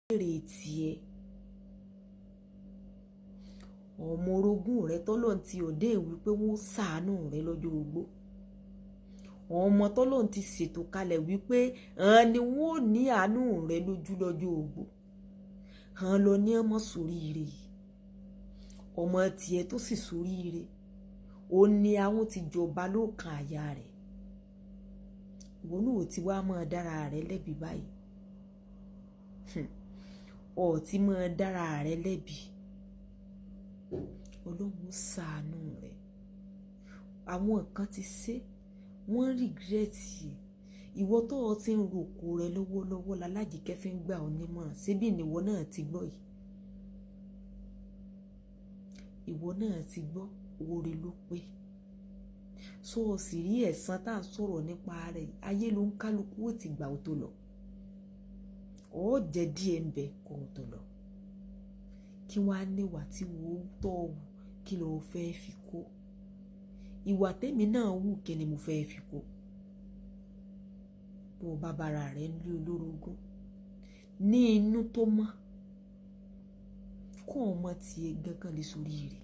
Jèrè tiẹ̀. Ọmọ orogún rẹ tọ́lọ́run ti òde wípé wọ́n ṣàánú rẹ lọ́jọ́ ogbó, ọmọ tọ́lọ́run ti ṣètò kalẹ̀ wípé hàn ni wọ́n ò ní àánú rẹ lójú lọ́jọ́ ogbó, hàn lọ ní ọmọ sóríire. Ọmọ tiẹ̀ tó sì sóríire, ó ní àwọn ti jọba lóòkan àyà rẹ̀. Ìwọ náà ò ti wá máa dára rẹ lẹ́bi báyìí, ọ̀ ti máa dára rẹ lẹ́bi. Ọlọ́run ṣàánú rẹ̀. Àwọn kan ti ṣe, wọ́n regret. Ìwọ tó o ti ń roko rẹ lọ́wọ́lọ́wọ́ lálájìkẹ́ fi ń gbà ọ́ nímọ̀ràn. Síbí nìwọ náà ti gbọ́ yìí, ìwọ náà ti gbọ́. Oore ló pé so o sì rí ẹ̀san tá à ń sọ̀rọ̀ nípa rẹ̀. Ayé ló ń kálukú ó ti gbà ó tó lọ, ó jẹ díẹ̀ ń bẹ kó o tó lọ. Kí wàá níwà tí wò ó tọ́ wù, kí ló fẹ́ fi kó? Ìwà tèmi náà wù, kí ni mo fẹ́ fi kó? Bó o bá bára rẹ ní olórogún ní inú tó mọ́, kó o mọ tiẹ̀ gangan lè sórí rẹ̀.